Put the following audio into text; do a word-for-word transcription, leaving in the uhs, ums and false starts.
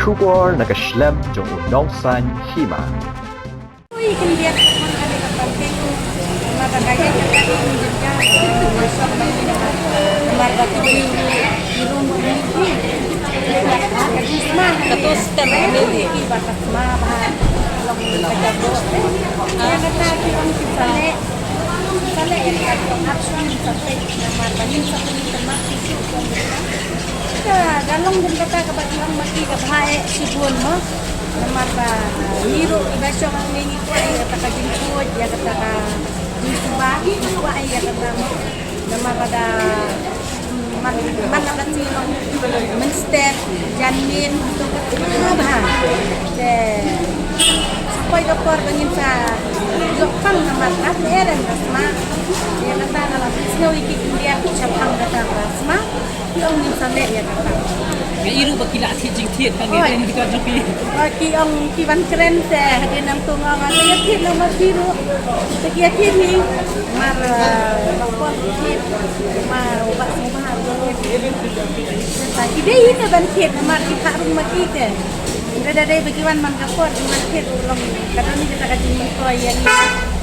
Khubor na ka shlem jong u nongsan hima. Ka long dum kata kaba ki ong ma ki ka bha eh shibun mo. Namar ba ngi ruh kiba shong hangne ngi kwah ïa kata ka jingkhuid, ïa kata ka jingsuba, ngi kwah ïa kata mo. Namar ba da man man la ka jingong mynstep janmiet to ka bha. Te sa poi da por ba ngin sa ïoh pang namar ka eren ka sma. Ïa kata nga la sngew ïa ki India ki shaphang kata ka sma. Ki ong ngin sa leh ïa kata. Nga i ruh ba ki la thied jingthied ka ngi, ren dikot jong ki. Ba ki ong ki ban kren te hadien nangtu nga ong te ïa thied nang ma ki ruh. Te ki ïa thied hi. Mar ba pon ki thied. Mar ba sngewbha ruh. Te ki dei hi te ban thied mar ki phah rung ma ki te. Te da dei ba ki wan man ka por ki ban thied ruh long ka don hi kata ka jingmyntoi ïa ngi.